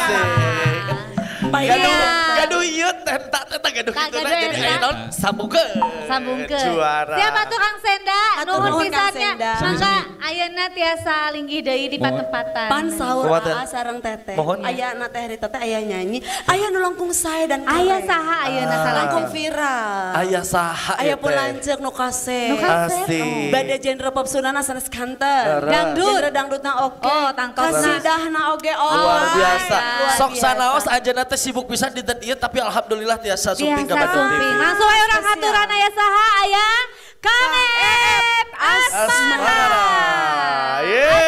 Asik. Gaduh ieu teh tak gaduh kitu jadi aya naon sambungkeun. Sambungkeun. Juara. Siapa tuh Kang Senda? Nuhun pisannya. Mangga ayeuna tiasa linggih deui di patempatan. Pan saur aa sareng teteh. Aya na teh Rita teh aya nyanyi, aya nu langkung sae dan keren. Aya saha ayeuna salah? Langkung viral. Aya saha aya pun lanceuk nu kasep. Nu kasep. Bade genre pop Sundana sanes kanten. Dangdut. Genre dangdutna oke. Oh, tangtosna. Kasidahna oge oh. Luar biasa. Sok sanaos anjeunna teh sibuk pisan dinten ieu tapi alhamdulillah tiasa sumping ka Bandung TV. Langsung ayo urang haturan aya saha aya Kang Eep Asmara.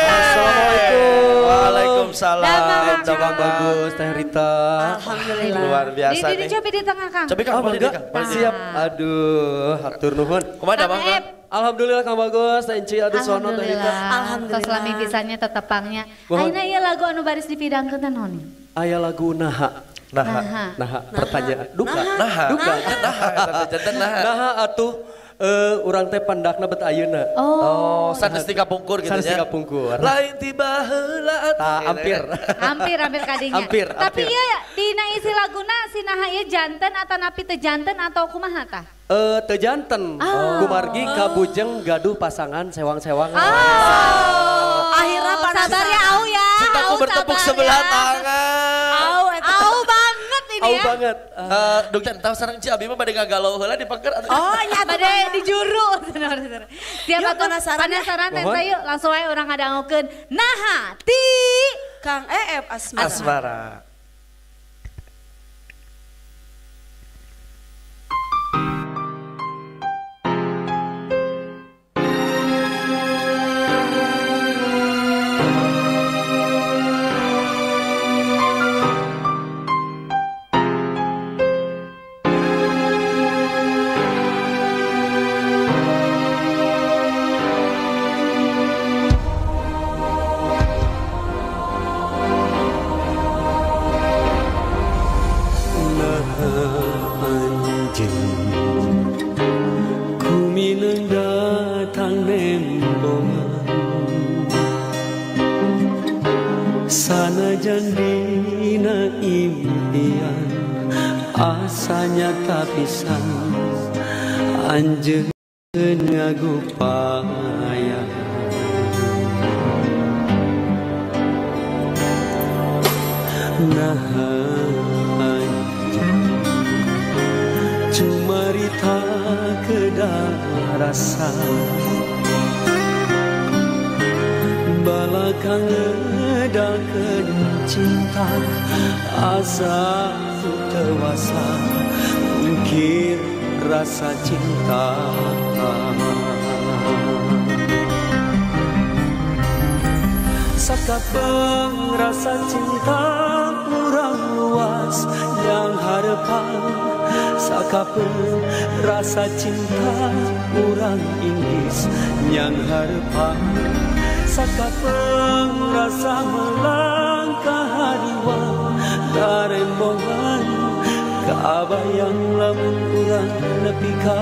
Assalamualaikum. Waalaikumsalam. Damang bagus Teh Rita. Alhamdulillah. Luar biasa nih. Di cobi di tengah Kang. Cobi Kang, boleh di Kang. Siap. Aduh, hatur nuhun. Kumaha damang Kang? Alhamdulillah Kang Bagus, Teh Inci, aduh sono Teh Rita. Alhamdulillah. Tos lami pisannya tetepangnya. Ayeuna ieu lagu anu baris dipidangkeun teh naon? Aya lagu Naha. Naha. Naha, pertanyaan. Duka. Naha. Duka. Naha eta teh janten naha. Naha atuh urang teh pandakna bet ayeuna. Oh, sanes ti kapungkur gitu Sanes nya. ti kapungkur. Lain tiba heula tah hampir. Hampir kadinya. Hampir. Tapi ieu dina isi laguna si naha ieu janten atanapi teu janten atau kumaha tah? Teu janten. Kumargi kabujeng gaduh pasangan sewang-sewangan. Oh. Akhirnya sabar ya au ya. Cintaku bertepuk sebelah tangan. Au au banget ini Au ya. banget. Duk tahu sareng Ci abi mah bade ngagalau heula di pangker. Oh nya bade dijuru. Siapa tuh penasaran penasaran teh yuk langsung aja urang ngadangukeun Naha ti Kang Eep Asmara. Asmara. Sanajan dina impian asanya pisan anjeun ngagupaya naha anjeun cumarita kedah rasa balakang ngedalkeun cinta asa tewasa mungkir rasa cinta sakapeng rasa cinta urang luas yang harapan sakapeng rasa cinta urang Inggris yang harapan sakapeng rasa melangkah hariwang tarembongan kabayang lamun urang nepi ka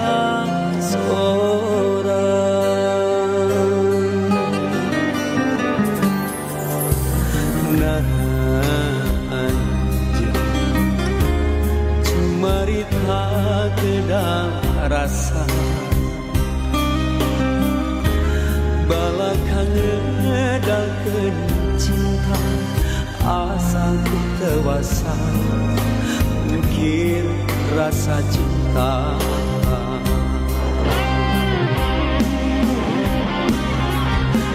sorang naha anjeun cumarita kedah rasa balakang ngedalkeun cinta asa ku tewasa mungkir rasa cinta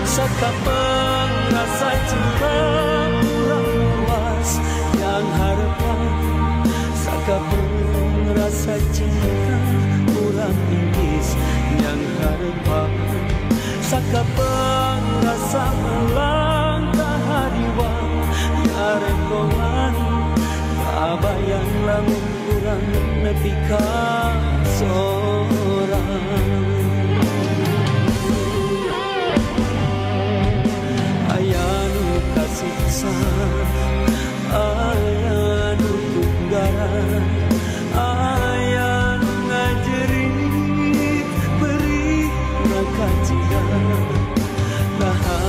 sakapeng rasa cinta urang luas yang harapan sakapeng rasa cinta urang Inggris yang harapan sakapeng rasa melangkah hariwang yarembongan kabayang lamun urang nepi ka sorang aya nu kasiksa aya nu tunggaran aya nu ngajerit beri kaciga naha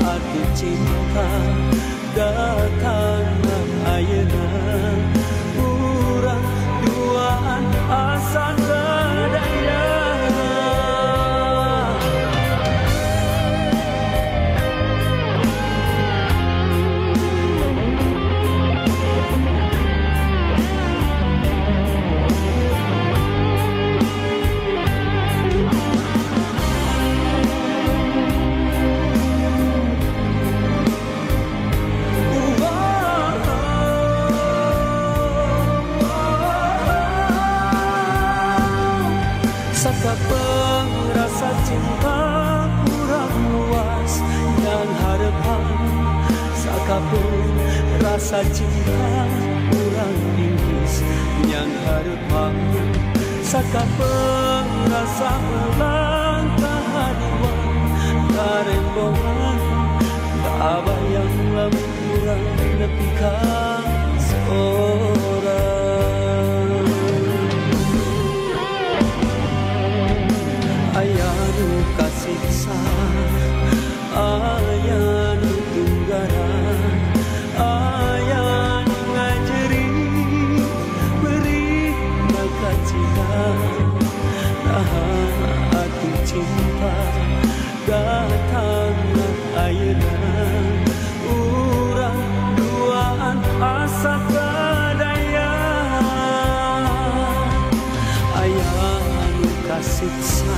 atuh cinta datang ayeuna urang duaan asa teu daya. Sakapeng rasa cinta kurang luas yang harapan, sakapeng rasa cinta kurang inggris yang harapan, sakapeng rasa melangkah haduan karembongan tak bayang lamun kurang nepi ka seorang. Aya nu kasiksa, aya nu tunggaran, aya nu ngajerit beri makacita. Naha atuh cinta datang ayeuna urang duaan asa teu daya. Aya nu kasiksa,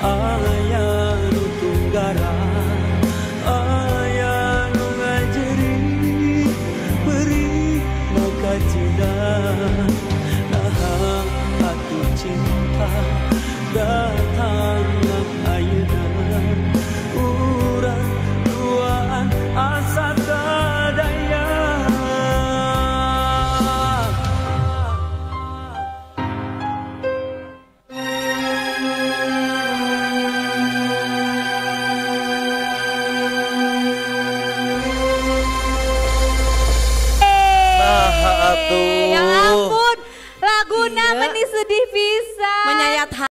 aya nu tunggaran, aya nu ngajerit beri makacida. Naha atuh cinta datang ayeuna urang duaan asa teu daya. Ya ampun, laguna meni sedih pisan. Menyayat hati.